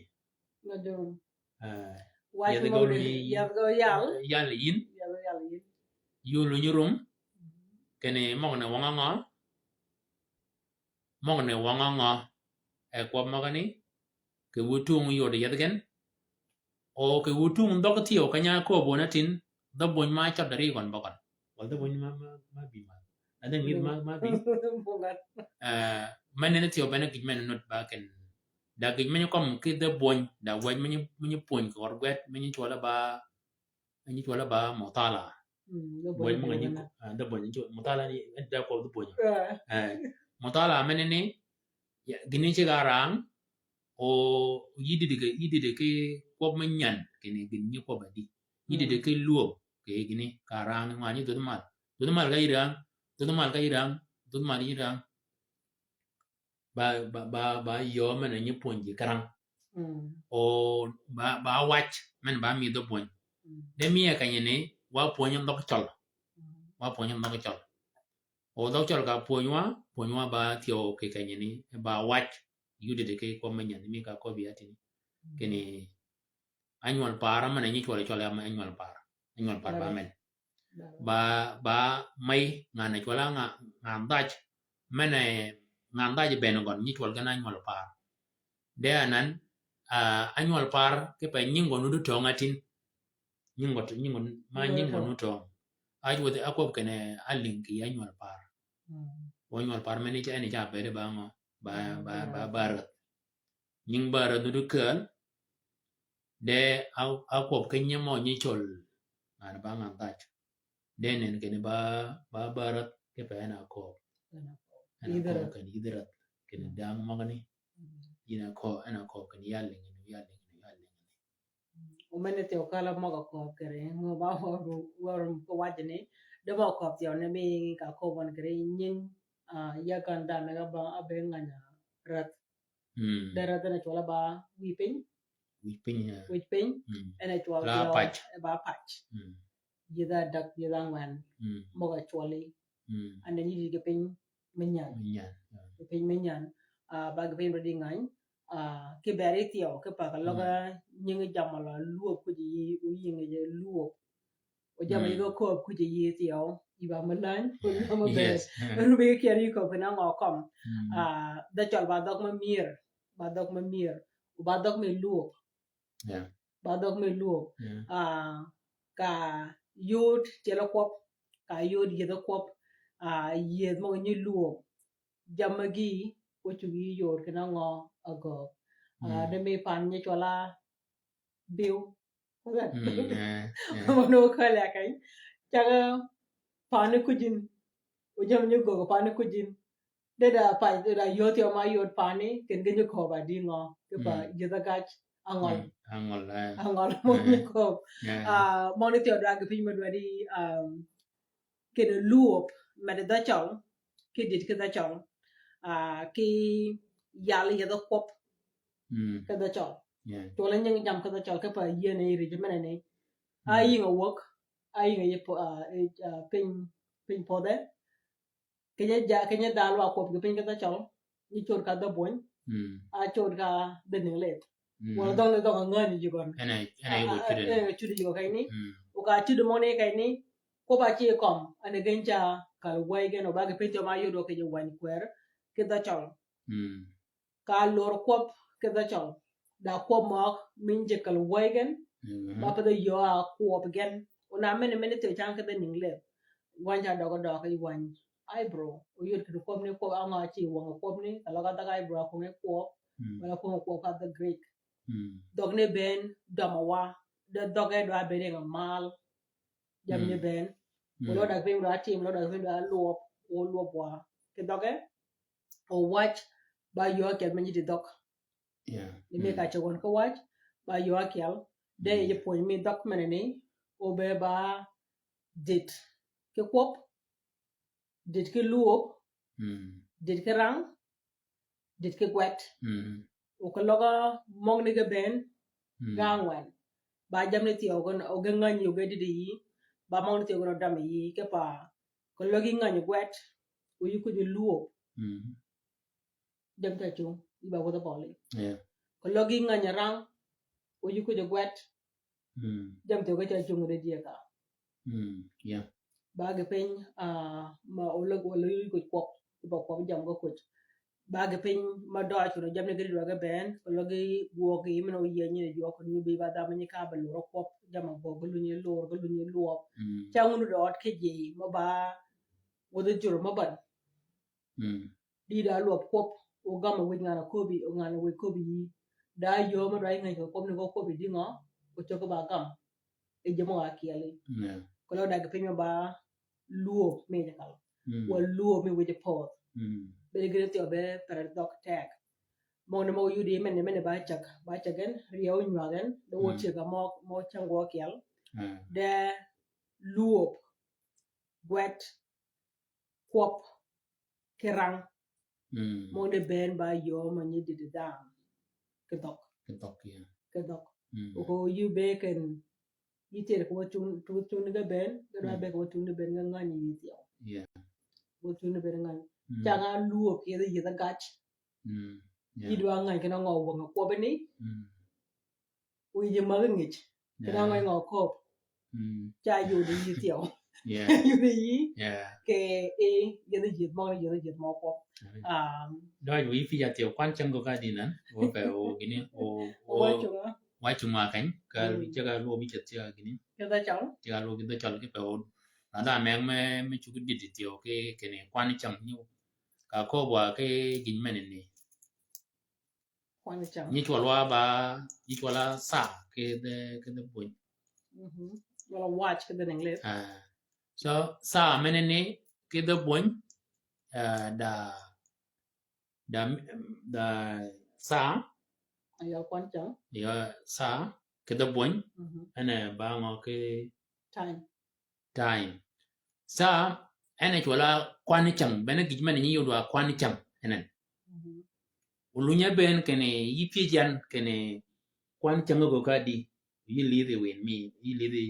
Waje wum. Ah, waje yath gø wum ni, yath gø yal. Yal yïn. Yath gø yal yïn. Yul nyi rum. Mhm. Kinni møgani wøng-a ngø. Møgani wøng-a ngø. E kwøb møgani. Kì wu tung yod yath gen. O kì wu tung dhøg thyew keny-a kööb wun atin. Dhø bwöny ma cød ri gøn bøgøn. Wal dhø bwöny ma, ma, ma bï ma. Adheng yïd ma, ma bï. Eh, men ni thyew bene gïj men nud ba ken. Da gïj men kom ki dhø bwöny, da waj men, men pwöny kor gwed, men chwøl ba, men chwøl ba mutala. Mm, dhø bwöny, bwöny mo ngan nyi, ah, dhø bwöny, mutala ni, en da ko dhø bwöny. Eh. Eh, mutala men ni, ya, gïni ci ga rang, o yïdï dï ki, yïdï dï ki kwøb me nyan, kinni gïn nyi kwøb adi. Yïdï dï ki lwöb, kì gïni, ka rang, ngwa nyi dhödhi mal. Dhödhi mal ka yï rang, dhödhi mal ka yï rang, dhödhi mal yï rang. Ba, ba, ba, ba yöö men nyi pwönyi karang. Mm. O ba, ba wac, men ba mi dhø pwöny. Mm. De mi e kenyi ni, wa pwönyi dhøg cøl. Mm. Wa pwönyi dhøg cøl. O dhøg cøl ka pwönywa, pwönywa ba thyew kì kenyi ni, ba wac, yudi dï ki kwøb me nyan, mi ka köbbi atini. Mm. Kinni, anywøl par, men nyi cwøl cøl, anywøl par. Anywøl par ba men. Ba, ba, may, ngan cwøl nga, ngan dhaj. Men, eh, ngan dhaj bënn gøn, nyi cwøl gen anywøl par. De anan, ah, anywøl par, kipe nying gøn nuti töng atin. Nying gøn, nying gøn, ma nying gøn nuti töng. Aj wëdhi akwøb kinni, eh, aling kì anywøl par. Mm. Wa anywøl par men ni ca, en ca bëëde ba ngø, ba, ba, ba, ba røth. Nying ba røth nuti kääl, de a, akwøb ki nyi mø nyi cøl, ngan ba ngan dhaj. De nen kinni ba, ba, ba røth, kipe en a kööb. En a kööb. En a kööb kinni yïdhi røth. Kinni dang møgani. Mm. Yïn a kööb, en a kööb kinni ya lïngi ni, ya lïngi ni, ya lïngi ni. Mm. O men ni thyew kal-a møg-a kööb kiri, ngø ba wø, wø rum ko wajini. De møg-a kööb thyew ni mi ka kööb wøn kiri nying, ah, ya kan dame ga ba, a be ngany røth. Mm. Dee rädh en a cwøl a ba wïj piny. Wïj piny, yeah. Wïj piny. Mm. En a cwøl ba pac. Ba pac. Mm. Yïdh a däg, yïdh a ngwen. Mm. Møg a cwøli. Mm. And then yïdh gi piny me nyan. Me nyan, yeah. Gi piny me nyan. Ah, ba gi piny rødi ngany. Ah, ki beri thyew, ki pa ka løg, mm, nyingi jammì la luwöb kuj yï, o yïngi je luwöb. O jammì, mm, yï ga kööb kuj yï thyew, yï ba me läny, o yï ba me ber. Yes. Rumi ki kyer yï kööb kì nangø kømm. Mm. Ah, dhø cøl ba dhøg me myër, ba dhøg me myër, o ba dhøg me luwöb. Yeah. Ba dhøg me luwöb. Yeah. Ah, ka yod tyel kwøb, ka yod yïdh kwøb, ah, yïdh møg-a nyi luwöb. Jammì gi, o cuggi yor kì nangø agöög. Ah, mm, de mi pan nyi cwøl a biw. Mm, yeah, yeah. Mø nöng kølli a keny. Cag-a pani kujin. O jammì nyi göög pani kujin. De da pa, de da yod thyew ma yod pani, ken gen nyi kööb a dï ngø. Ki pa, mm, yïdh a gac, angøl. Mm, angøl, eh. Angøl, møg nyi kööb. Yeah. Ah, møgani thyew dwag piny me dwaddi, um, kene luwöb, medi dhø cøl, ki dit ki dhø cøl, ah, ki yal yïdh kwøb, mm, ki dhø cøl. Yeah. Cwøl a nyingi jammì ki dhø cøl, ki pa yïëne yï rij meneni. Mm. A yïngi wäg, a yïngi yij po-, ah, yij, ah, piny, piny pödhe. Keny-a ja-, keny-a dha lwag kwøb gi piny ki dhø cøl, nyi cod ka dhø bwöny, mm, a cod ka dhø nïng lith. Mm. Wøl dhøng ni dhøng a ngänyi ji gøn. En a, en a, ah, yï wø, ah, cudi, en a cudi ji gø keny ni. Mm. O ka cudi møgani keny ni, kwøb a ci kømm, en a gen ca kal wëy gen, o ba gi piny thyew ma yod wø keny-a wäny kwër, ki dhø cøl. Mm. Ka lor kwøb ki dhø cøl. Da kwøb møg mi nyi ji kal wëy gen. Mm. Ba pa dhø yöö a kwøb gen. O na meni meni thyew cang ki dhø nïng lith. Wäny ca døg døg ki wäny eyebrow. O yod kì kwøb ni kwøb angø ci wøng kwøb ni. Ka løg a dhøg eyebrow a kwøng kwøb. Mm. Wala kwøng kwøb ka dhø Greek. Mm. Dhøg ni bënn dømø wa. De dhøg e dwa bënn nga mal. Jammì ni bënn. Mm. Wala løg piny dwa tim, wala løg piny dwa lwøb, o lwøb wa. Kì dhøg e. O wac, ba yöö ákyel me nyi di dhøg. Yeah. Ni mi, mm, ka cøgøn ki wac, ba yöö ákyel. De, mm, yij pwöny mi dhøg meneni, o be ba dit ki kwøb, dit ki luwöb, mm, dit ki rang, dit ki gwet. Mm. O ka løg-a møgani ge bënn, mm, ga ngwen. Ba jammì ni thyew gøn, o ge ngänyi, o ge dïdï yï, ba møgani thyew gøn o dam yï, ki pa, ka løg yi ngänyi gwet, o yï kuj luwöb. Mm. Jammì ca cung, yï ba wädhi bøli. Yeah. Ka løg yi ngänyi rang, o yï kuj gwet. Mm. Jammì thyew ge ca cung de dyeka. Mm. Yeah. Ba gi piny, ah, ma o løg, o løg yi kuj kwøb, ba kwøb jammì ge kuj. Ba gi piny ma døøj kun jammì ge dwa ge bënn, ka løg yi gwøg yi men o yie nyi jwøk kun nyi bi ba dhamø nyi ka ba lor kwøb, jammì gwøg ge lunyi lor, ge lunyi lwøb. Mm. Ca wun de ød ki ji, ma ba wädhi jur ma ban. Mm. Di da lwøb kwøb, o gam wïj ngan-a köbbi, o ngan-a wïj köbbi yï. Da yöö me dwa yi ngänyi kì kwøb ni gø köbbi dï ngø, o cöggi ba gam. E ji møg-a ákyeli. Yeah. Ka løg da gi piny me ba lwöb mi ji kal. Mm. Wa lwöb mi wïj pödh. Mm. Bene gïn thyew be per dhøg teg. Møgani møg yudi meni, meni ba cäg, ba cäg gen, rye onywaag gen, de wø, mm, tyeg-a møg, møg cäng gwø ákyel. Ah. De lwöb, gwet, kwøb, ki rang. Mm. Møgani bënn ba yöö ma nyi dïdï dhanhø. Ki dhøg. Ki dhøg, yeah. Ki dhøg. Mm. O ko yï be ken, yï tyel kì wø cun, tu-, cun ge bënn, ge dwa, mm, be kì wø cun ni bënn ge ngänyi yï thyew. Yeah. Wø cun ni bënn ngänyi. Mm. Cang-a lwöb kì yïdh, yïdh-a gac. Mm. Yeah. Yï dwa ngänyi kì nangø wøng-a kwøbbi ni. Mm. Wïj-a mägi ngïj. Kì nangø, yeah, ngø kööb. Mm. Ca yudi yï thyew. Yeah. Yudi yï. Yeah. Kì e, yïdh-a yïdh møg, yïdh-a yïdh møg kwøb. Um, døøj wïj pïja thyew kwan cäng gø ka dï nan. Wø pe o gïni, o, o, wa cunga. Wa cunga keny. Ka, mm, ceg-a lwøb mi ceg ceg-a gïni. Ki dhø cøl. Ceg-a lwøb ki dhø cøl ki pe o. Na da meng me, me cuggi dïdï thyew ki, kini kwan cäng nyi. Ka kööb wa ki gïn meneni. Kwan cäng. Nyi cwøl wa ba, nyi cwøl a saa ki dhø, ki dhø bwöny. Mhm. Wala watch ki dhø English. Ah. So, saa meneni ki dhø bwöny, ah, da, da, da saa. Ayo kwan cäng. Yo, saa ki dhø bwöny. Mhm. En e ba ngø ki time. Time. Saa, en e cwøl-a kwan cäng, bene gïj men nyi yud wa kwan cäng, en en. Mhm. Olunye bënn kinni yï pyëj yan kinni kwan cäng gø ka di, yï lidhi win mi, yï lidhi.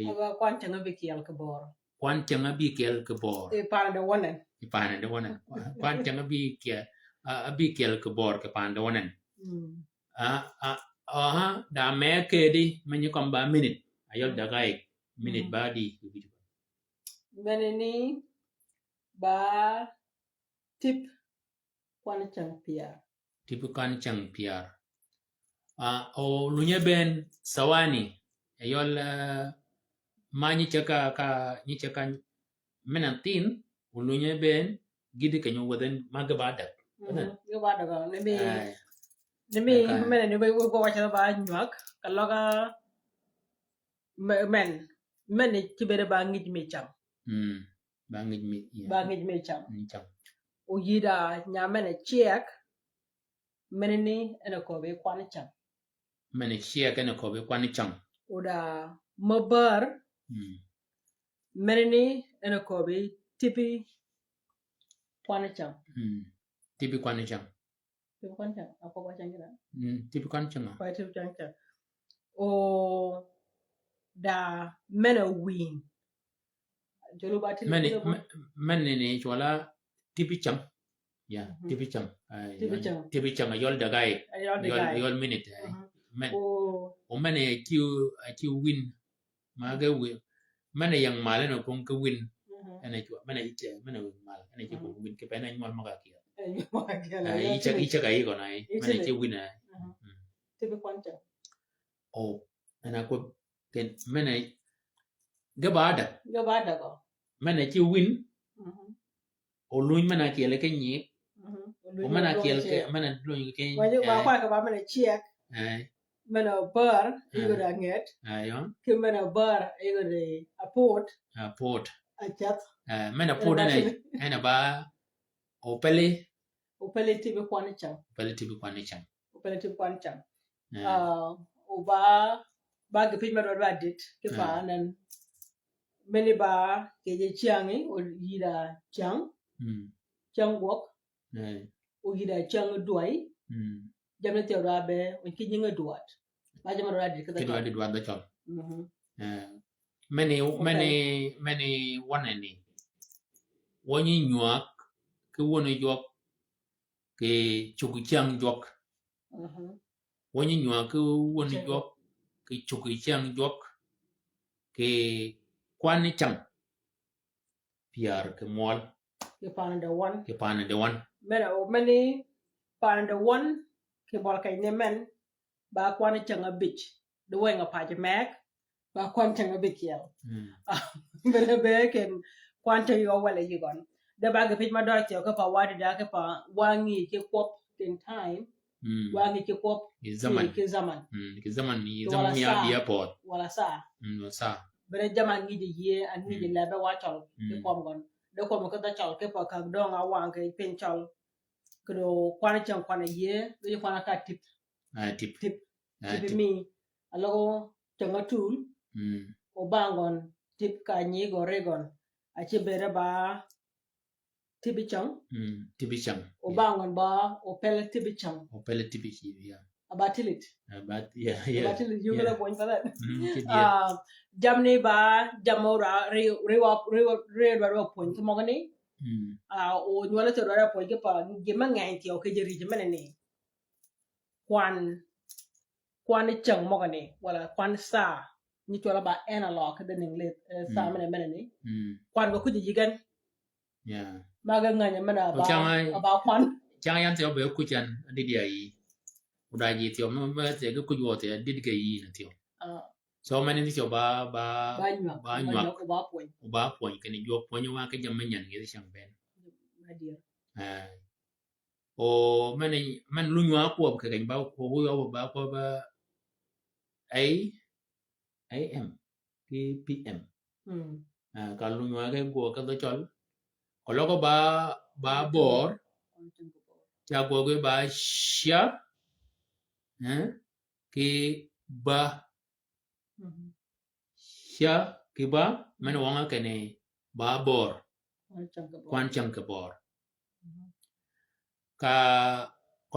Aba kwan cäng ábïkyel kì bor. Kwan cäng ábïkyel kì bor. I pande wanen. I pande wanen. Kwan cäng ábïkyel, a, ábïkyel kì bor kì pande wanen. Mm. A, a, aha, da me kedi, me nyi kom ba minit. Ayol dagaik, minit ba di. Mene ni ba tip kwan cäng pyär. Tip kwan cäng pyär. A, olunye bënn sawani. Ayol, a, ma nyi cäg ka, ka, nyi cäg ka men a thin, olunye bënn gïdhi kenyo wëdhen ma ge ba däg. Mhm. Ge ba däg, ni mi, ni mi, mene ni ba, ba wacce ba nywag, ka løg a me-, men, men ni kibede ba ngij mi cam. Mm. Ba ngij mi, yeah. Ba ngij mi cam. Mi cam. Oyïdha nya men a ciek, men ni en a köbbi kwan cäng. Men a ciek en a köbbi kwan cäng. Oda mø bär. Mm. Men ni en a köbbi tipi kwan cäng. Mm. Tipi kwan cäng. Tipi kwan cäng. Akwøb kwan cäng gïn a? Mm, tipi kwan cäng. Kwa tipi kwan cäng. O da men a wïng. Jolo ba tipi, men ni, men ni cwøl a tipi cäng. Ya, tipi cäng. Tipi cäng. Tipi cäng, ayol dagaik. Ayol dagaik. Ayol minit. Men. O men a ci, a ci wïn. Ma ge wïn. Men a yäng mal en a kong ki wïn. Mhm. En a cwøl, men a yï ceg, men a wïn mal. En a ci kong wïn ki pe en a nywøl møg-a kyel. En a nywøl møg-a kyel. Yï ceg, yï ceg a yï gøn a yï. Men a ci wïn a. Mhm. Tipi kwan cäng. O, en a kwøb, ken, men a, ge ba däg. Ge ba däg o. Men a ci wïn. Mhm. Oluny men a kyel ki nyig. Mhm. O men a kyel ki, men a luny ki. Wa ju ba kwa ke ba men a ciek. Men a bär, igo da nget. Ki men a bär, igo da apot. Apot. Aceth. Men a apot en a, en a ba opeli. Opeli tipi kwan cäng. Opeli tipi kwan cäng. Opeli tipi kwan cäng. Ah, o ba, ba ge pïj me dwaddi adit, ki pa nen. Meni ba kì je cyängi, oyïdha cyäng, cyäng gwøg, oyïdha cyäng dwäy, jamni thyew dwa be, o ki nyingi dwaddi. Ba jamni dwaddi kidh dwaddi dwaddi cøl. Mhm. Eh, meni, meni, meni waneni. Wønyi nywag, ki wøni jwøk, kì cuggi cyäng jwøk. Mhm. Wønyi nywag ki wøni jwøk, kì cuggi cyäng jwøk, kì kwan cäng pyär kì mwøl. Kì pande wøn. Kì pande wøn. Mene, o, meni pande wøn, kì mwøl keny ni men, ba kwan cäng abij. Di weng a pac meg, ba kwan cäng abij kyel. Mm. Bene be ken kwan cäng yø wele yï gøn. De ba ge pïj ma døg thyew ki pa wadi da ki pa wa ngi ki kwøb ken time. Mm. Wa ngi ki kwøb. Ki zaman. Ki zaman. Mm, ki zaman ni zaman ni abi apoth. Wala sa. Mm, wala sa. Bene zaman ngi ji yie, an ngi ji lebe wa cøl ki kwøb gøn. De kwøb ki dha cøl ki pa ka døng a wang ki piny cøl. Ki do kwan cäng kwan yie, ki kwan ka tip. Ah, tip. Tip. Ah, tip. Tip mi. Aløg cäng atul. Mm. O bang gøn tip ka nyi gø ri gøn. A ci bere ba tipi cäng. Mm, tipi cäng. O bang gøn ba, o pele tipi cäng. O pele tipi cäng, yeah. Aba tilit. Aba, yeah, yeah. Aba tilit, you gonna point for that. Mm, ki dier. Ah, jamni ba, jamo ra, ri, ri wa, ri wa, ri wa, ri wa point, ki møgani. Mm. Ah, o nywøl te dwaddi pwøj ki pa, gi me ngeny thyew ki ji rij mene ni. Kwan, kwan cäng møgani, wala kwan sa, nyi cwøl ba analog, ki dhi English, eh, sa mene mene ni. Mm. Kwan gø kuj ji gen. Yeah. Ma ge ngeny mene ba, cang a, ba kwan. Cang yan thyew be kuj yan, adidi a yi. Uda ji thyew, me, me thyew, ki kuj wø thyew, adidi ge yi na thyew. Ah. So mene ni thyew ba, ba, ba nywag, ba nywag, ba pwöny. Ba pwöny, kene jwøk pwöny wa ki jammì nyan ngi cang ben. Adier. Eh. O mene, men luny wa kwøb ke keny ba, kwøb wa ba kwøb ba A, A M, ki P M. Mm. Eh, ka luny wa ke gwøg ke dhø cøl. Ko løg ba, ba bor. Ca gwøg ba cia. Eh? Ki ba. Mhm. Cia ki ba, men wønga kene ba bor. Kwan cäng kì bor. Kwan cäng kì bor. Mhm. Ka, ko